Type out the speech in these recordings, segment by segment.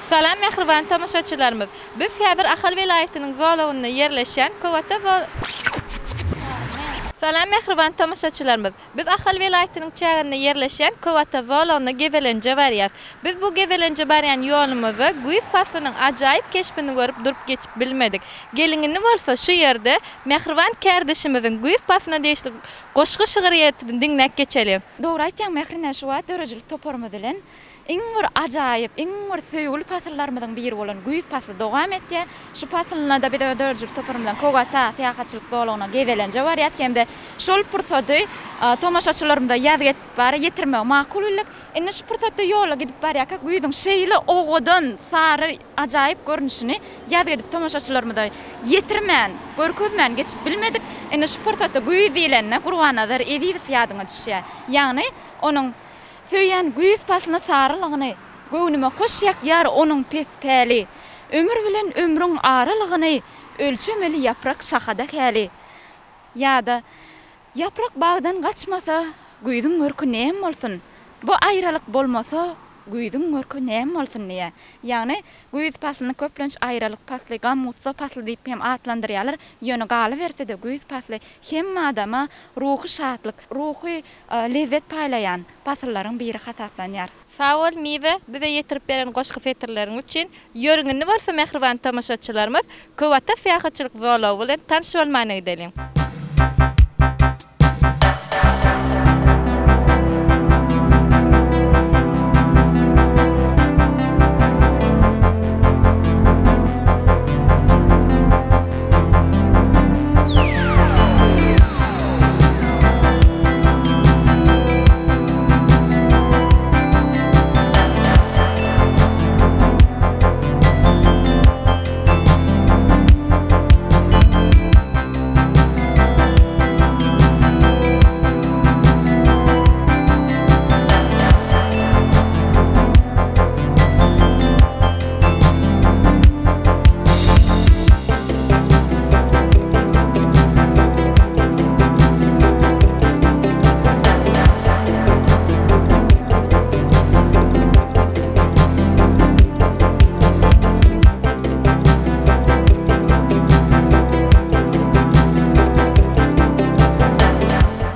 Salam mähriban tomaşaçylarymyz! Biz häzir Ahal welaýatynyň zolagynda ýerleşýän Köwata zol Salam mähriban tomaşaçylarymyz! Biz Ahal welaýatynyň çäginde ýerleşýän Köwata zolagyna gezelenje barýas. Biz bu gezelenje barýan ýolumyzda güýz paslynyň ajaýyp keşbini görüp durup geçip bilmedik. Geliň indi bolsa şu ýerde mähriban kärdeşimiziň güýz paslyna degişli goşgy şygryýetini diňläp geçeliň. Dogry aýtýaň Mähri şu wagt döredijilik toparymyz bilen Iň bir ajaýyp, iň bir söýgüli pasyllarymyzyň biri bolan güýz pasly dowam etýär. Şu paslynda-da biz öz döredijilik toparymyzdan Kögata syýahatçylyk zolagyna gezelenje barýarys hem-de şol pursady tomaşaçylarymyza ýazgy edip bara ýetirmegi makul bildik. Indi şu pursatda ýolda gidip barýarkak güýzüň şeýle owadan, sary, ajaýyp görnüşini ýazgy edip tomaşaçylarymyza ýetirmän, görkezmän geçip bilmedik. Indi şu pursatda güýz diýlende Gurbannazar Ezizow ýadyňa düşýär. Ýagny onuň Söýýän güýz paslyny sarylygyny, Göwnüme hoş ýakýar onuň pes päli. Ömür bilen ömrüň aralygyny Ölçemeli ýaprak şahada häli. Ýa-da, Ýaprak bagdan gaçmasa, Güýzüň görki nem bolsun. Bu aýralyk bolmasa, Güýzüň görki nem bolsun diýýär. Ýagny, güýz paslyny köplenç aýralyk pasly, gam-gussa pasly diýip hem atlandyrýarlar. Ýöne galyberse-de, güýz pasly hemme adama ruhy şatlyk, ruhy lezzet paýlaýan pasyllaryň biri hasaplanýar. Sag bol Miwe, bize ýetirip beren goşgy setirleriň üçin. Ýörüň indi bolsa mähriban tomaşaçylarymyz Köwata syýahatçylyk zolagy bilen tanyş bolmana gideliň.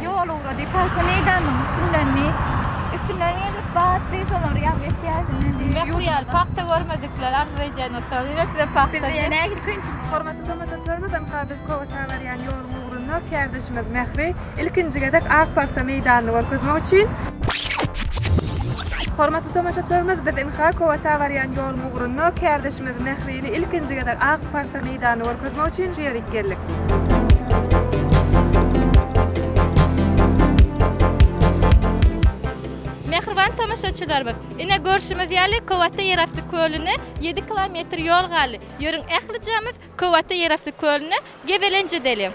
Ýol ugrady pagta meýdanynyň üstündenmi? Üstünden geldik batly şolary ýazgy etýäs indi. Mähri ýaly pagta görmedikler arzuw edýän bolsa ine size pagta. Bizde nähili kynçylyk Hormatly tomaşaçylarymyz ynha biz Kowata barýan ýoluň ugrunda kärdeşimiz Mähri ilkinji gezek ak pagta meýdanyny görkezmek üçin Hormatly tomaşaçylarymyz biz ynha Kowata barýan ýoluň ugrunda kärdeşimiz Mährini ilkinji gezek ak pagta meýdanyny görkezmek üçin şu ýerik geldik. Mähriban tomaşaçylarymyz ine görşümiz ýaly Kowata ýerasty kölüne ýedi kilometr ýol galdy. Ýörüň ählijemiz Köwata ýerasty kölüne gezelenç edeliň.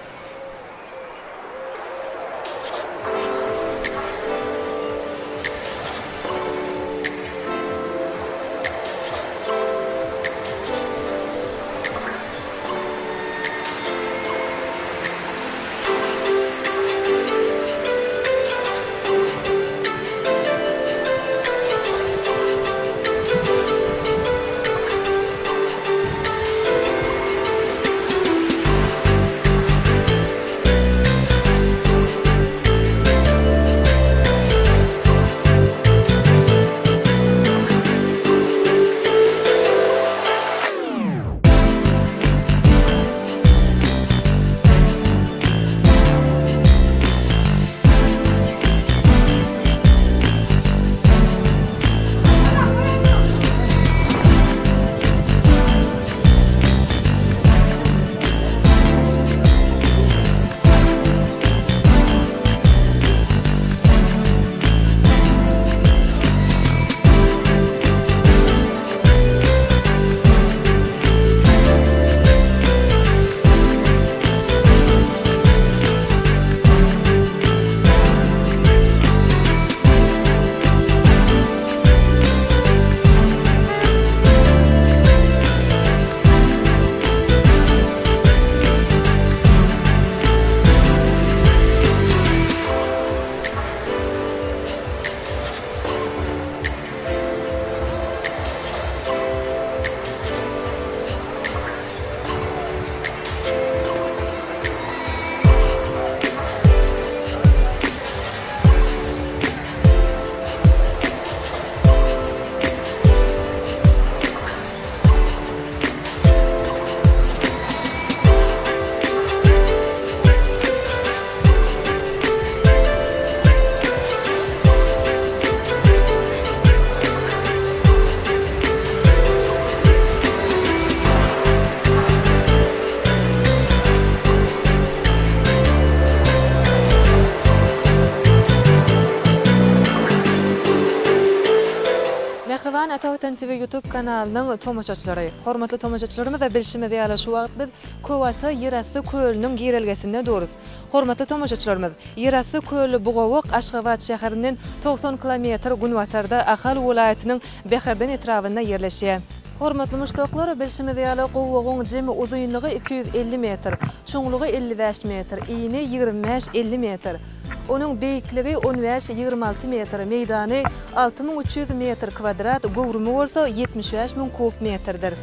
Ata Watan TV YouTube kanalynyň tomaşaçylary! Hormatly tomaşaçylarymyz, bilşimiz ýaly şu wagt biz Köwata ýerasty kölüniň girelgesinde durus. Hormatly tomaşaçylarymyz, ýerasty kölli bu gowak Aşgabat şäherinden 90 kilometr günbatarda Ahal welaýatynyň Bäherden etrabynda ýerleşýär. Hormatly muşdaklar, bilşimiz ýaly gowagyň jemi uzynlygy 250 metr, çuňlugy 55 metr, ini 25-50 metr. Onuň beýikligi on bäş, 26 metr, meýdany 6300 metr kwadrat, göwrümi bolsa 75 müň kub metrdir.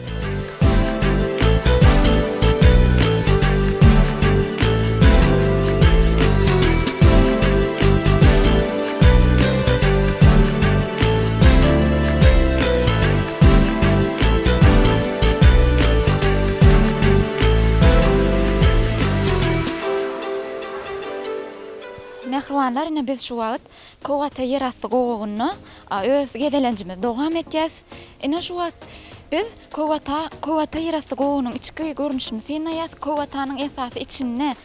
Mähribanlar ine biz şu wagt Kowata ýerasty gowagynda öz gezelenjimizi dowam etýäs. Ine şu wagt biz Kowata Kowata ýerasty gowagynyň içki görnüşini synlaýas. Kowatanyň esasy içinde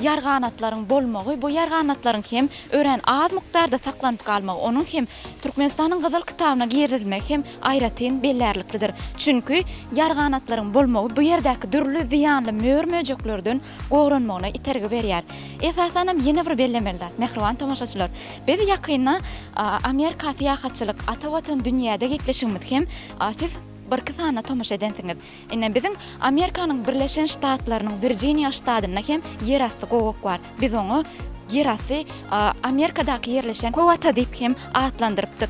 ýarganatlaryň bolmagy, bu ýarganatlaryň hem örän az mukdarda saklanyp galmagy, onuň hem Türkmenistanyň Gyzyl kitabyna girizilmegi hem aýratyn bellärliklidir. Çünki ýarganatlaryň bolmagy bu ýerdäki dürli zyýanly mör-möjeklerden goranmagyna itergi berýär. Esasanam ýene bir bellemeli zat, mähriban tomaşaçylar, biz ýakynda Amerika syýahatçylyk Ata Watan dünýäde gepleşigimizi hem siz birki sanyna tomaşa edensiňiz. Ine, biziň Amerikanyň Birleşen Ştatlarynyň Wirjiniýa ştatynda hem ýerasty gowak bar. Biz oňa ýerasty Amerikadaky ýerleşen Kowata diýip hem atlandyrypdyk.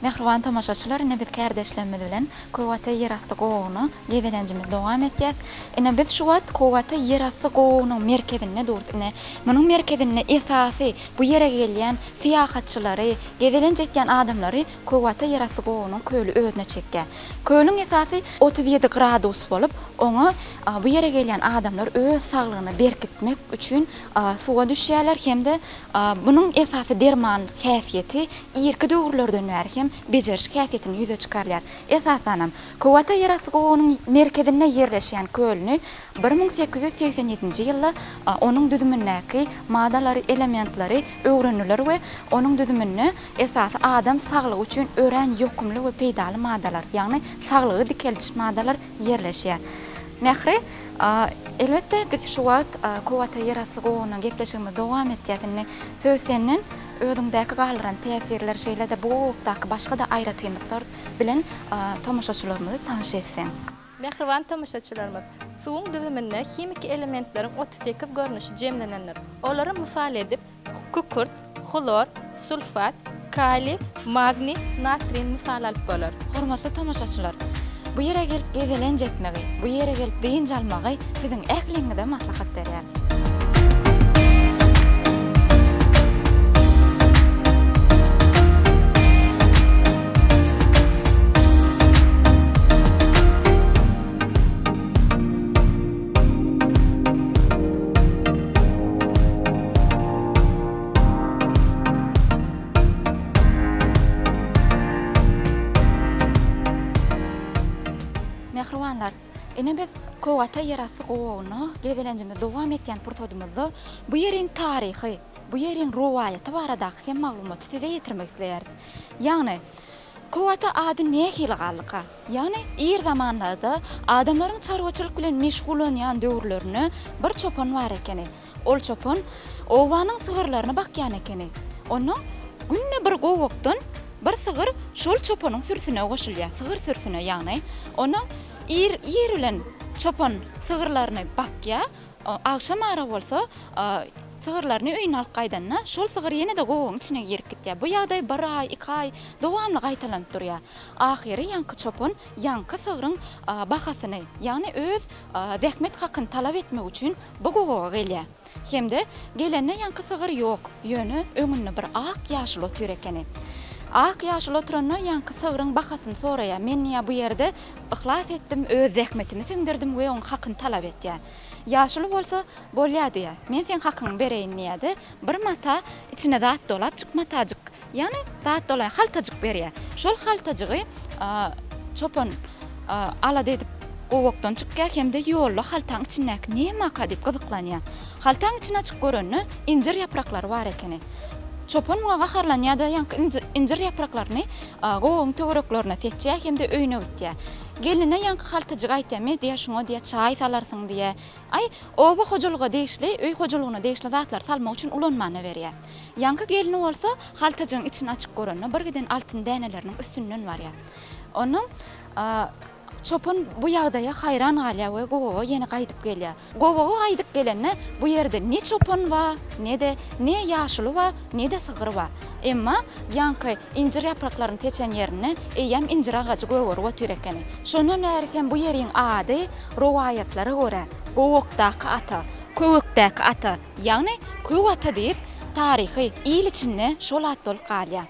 Mähriban tomaşaçylar, ine biz kärdeşlerimiz bilen Köwata ýerasty gowagyna gezelenjimizi dowam etýäs. Ine biz şu wagt Kowata ýerasty gowagynyň merkezinde durus. Ine, munuň merkezinde esasy bu ýere gelýän syýahatçylary, gezelenç etýän adamlary Kowata ýerasty gowagynyň köli özüne çekýär. Kölüň esasy 37 gradus bolup, oňa bu ýere gelýän adamlar öz saglygyny berkitmek üçin suwa düşýärler hem-de munuň esasy dermanlyk häsiýeti irki döwürlerden bäri hem bejeriş häsiýetini ýüze çykarýar. Esasanam, Kowata ýerasty gowagynyň merkezinde ýerleşýän kölüni 1887-nji ýylda onuň düzümindäki maddalary, elementleri öwrendiler we onuň düzüminde esasy adam saglygy üçin örän ýokumly we peýdaly maddalar, ýagny saglygy dikeldiş maddalar ýerleşýär. Mähri, elbetde, biz şu wagt Kowata ýerasty gowagyndan gepleşigimizi dowam etýäs. Indi söz senden. Özüňdäki galdyran täsirler, şeýle-de bu gowakdaky başga-da aýratynlyklar bilen tomaşaçylarymyzy tanyş etseň. Mähriban tomaşaçylarymyz! Suwuň düzüminde himiki elementleriň 38 görnüşi jemlenendir. Olara mysal edip, kükürt, hlor, sulfat, kaliý, magniý, natriý mysal alyp bolar. Hormatly tomaşaçylar! Bu ýere gelip gezelenç etmegi, bu ýere gelip dynç almagy siziň ähliňize maslahat berýäris. Mähribanlar, ine biz Köwata ýerasty gowagyna gezelenjimizi dowam etýän pursadymyzda bu ýeriň taryhy, bu ýeriň rowaýaty baradaky hem maglumaty size ýetirmek isleýäris. Ýagny, Köwata ady nähili galdyka? Ýagny, ir zamanlarda adamlaryň çarwaçylyk bilen meşgullanýan döwürlerinde bir çopan bar ekeni. Ol çopan obanyň sygyrlaryny bakýan ekeni. Onnoň günde bir gowakdan bir sygyr şol çopanyň sürüsine goşulýar, sygyr sürüsine ýagny. Onnoň ir ir bilen çopan sygyrlaryny bakýar, agşam ara bolsa sygyrlaryny öýüne alyp gaýdanda şol sygyr ýene-de gowagyň içine girip gitýär. Bu ýagdaý bir aý, iki aý dowamly gaýtalanyp durýar. Ahyry ýaňky çopan ýaňky sygryň bahasyny, ýagny öz zähmet hakyny talap etmek üçin Bu gowaga gelýär. Hem-de gelende ýaňky sygyr ýok, ýöne öňünde bir ak ýaşuly otyr ekeni. Ak ýaşuly oturanda ýaňky sygryň bahasyny soraýar. Men diýýär bu ýerde yhlas etdim, öz zähmetimi siňdirdim we oň hakyny talap etýär. Ýaşuly bolsa, Bolýar diýýär. Men seň hakyňy bereýin diýýär-de, bir mata içine zat dolapjyk matajyk, ýagny zat dolaýan haltajyk berýär. Şol haltajygy çopan alada edip gowakdan çykýar hem-de ýolda haltaň içindäki nämaka diýip gyzyklanýar. Haltaň içini açyp görende, injir ýapraklary bar ekeni. Çopan muňa gaharlanýar-da, ýaňky injir ýapraklaryny gowagyň töwereklerine seçýär hem-de öýüne gitýär. Gelnine ýaňky haltajygy aýtýar, Me diýýär, şuňa diýýär, çaý salarsyň diýýär. Aý, oba hojalyga degişli, öý hojalygyna degişli zatlary salmak üçin ulanmana berýär. Ýaňky gelni bolsa haltajygyň içini açyp görende birgiden altyn däneleriniň üstünden barýar. Onnoň çopan bu ýagdaýa haýran galýar we gowaga ýene gaýdyp gelýär. Gowaga gaýdyp gelende bu ýerde ne çopan bar, ne-de ne ýaşuly bar, ne-de sygyr bar. Emma ýaňky injir ýapraklaryny seçen ýerinde eýýäm injir agajy gögerip otyr ekeni. Şondan bäri hem bu ýeriň ady rowaýatlara görä, Gowakdaky ata, Köwekdäki ata, ýagny Köw ata diýip, taryhy il içinde şol at bolup galýar.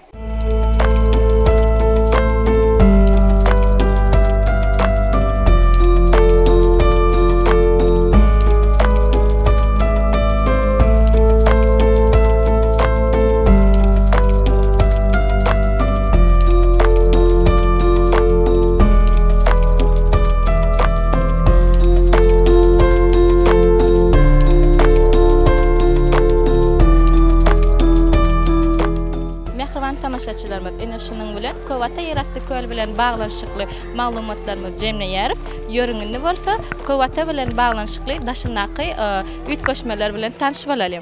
Mähriban tomaşaçylarymyz, ine şunuň bilen Köwata ýerasty köli bilen baglanyşykly maglumatlarymyzy jemleýäris. Ýörüň indi bolsa Köwata bilen baglanyşykly daşyndaky üýtgeşmeler bilen tanyş bolalyň.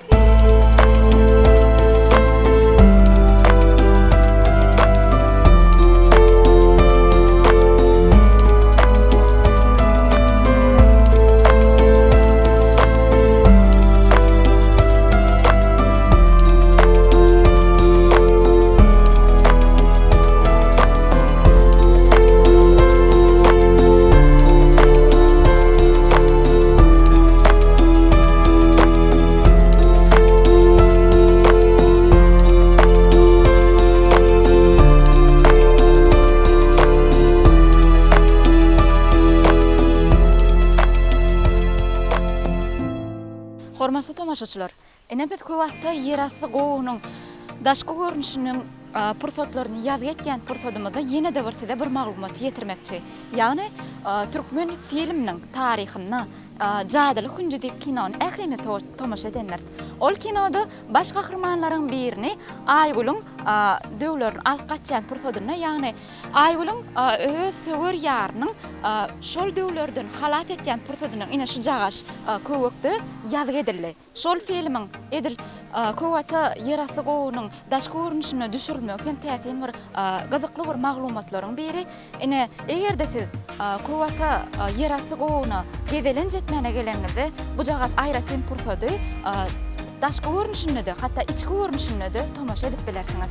Hormatly tomaşaçylar, ine biz Köwatda ýerasty gowagynyň daşky görnüşiniň pursatlaryny ýazgy etýän pursadymyzda ýene-de bir size bir maglumaty ýetirmekçi. Ýagny türkmen filminiň taryhynda Jadyly hünji diýip kinony ählimiz tomaşa edendiris. Ol kinoda baş gahrymanlaryň birini Aýgülüň döwlerini alyp gaçýan pursadynda, ýagny Aýgülüň öz söwer ýarynyň şol döwlerden halas etýän pursadynyň ine şujagaş köwekde ýazgy edildi. Şol filmiň edil Köwata ýerasty gowagynyň daşky görnüşinde düşürilmegi hem täsin bir gyzykly bir maglumatlaryň biri. Ine, eger-de siz Köwata ýerasty gowagyna gezelenç etmäne geleniňizde, bujagaz aýratyn pursady daşky görnüşinde-de, hatda içki görnüşinde-de tomaşa edip bilersiňiz.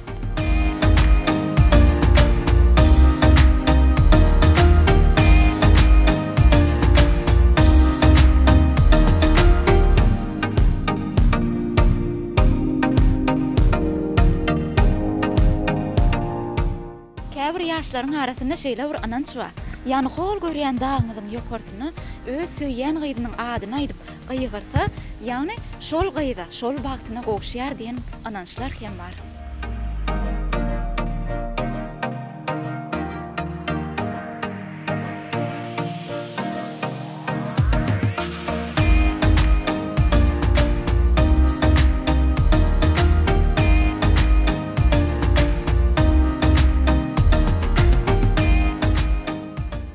Käbir ýaşlaryň arasynda şeýle bir ynanç bar. Ýagny hol görýän dagyňyzyň ýokarsynda öz söýýän gyzynyň adyny aýdyp gygyrsa, ýagny şol gyza, şol bagtyna gowuşýar diýen ynançlar hem bar.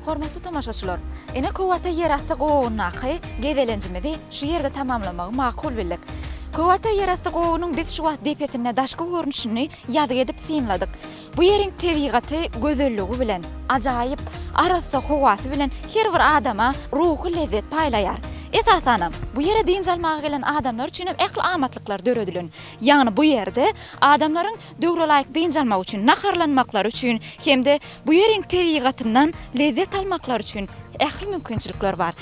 Hormatly tomaşaçylar, ine Köwata ýerasty gowagyndaky gezelenjimizi şu ýerde tamamlamagy makul bildik. Köwata ýerasty gowagynyň biz şu wagt depesinde daşky görnüşini ýazgy edip synladyk. Bu ýeriň tebigaty gözelligi bilen, ajaýyp, arassa howasy bilen her bir adama ruhy lezzet paýlaýar. Esasanam, bu ýere dynç almaga gelen adamlar üçin hem ähli amatlyklar döredilen. Ýagny bu ýerde adamlaryň döwre laýyk dynç almagy üçin, naharlanmaklary üçin hem-de bu ýeriň tebigatyndan lezzet almaklary üçin ähli mümkinçilikler bar.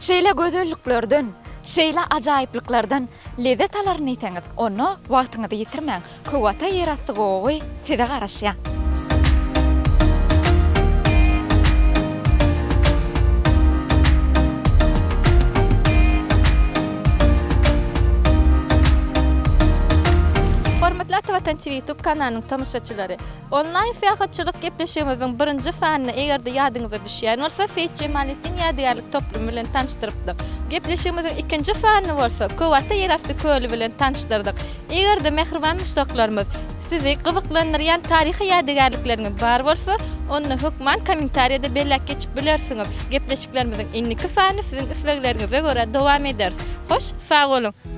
Şeýle gözelliklerden, şeýle ajaýyplyklardan lezzet alaryn diýseňiz, onda wagtyňyzy ýitirmäň, Köwata ýerasty gowagy size garaşýar. Watan TV YouTube kanalynyň tomaşaçylary! Onlaýn syýahatçylyk gepleşigimiziň birinji sanyny eger-de ýadyňyza düşýän bolsa, Seýit Jemaletdin ýadygärlik toplumy bilen tanyşdyrypdyk. Gepleşigimiziň ikinji sanyny bolsa, Köwata ýerasty köli bilen tanyşdyrdyk. Eger-de mähriban muşdaklarymyz sizi gyzyklandyrýan taryhy ýadygärlikleriňiz bar bolsa, onda hökman kommentariýada belläp geçip bilersiňiz. Gepleşiklerimiziň indiki sanyny siziň islegleriňize görä dowam ederis. Hoş, sag boluň!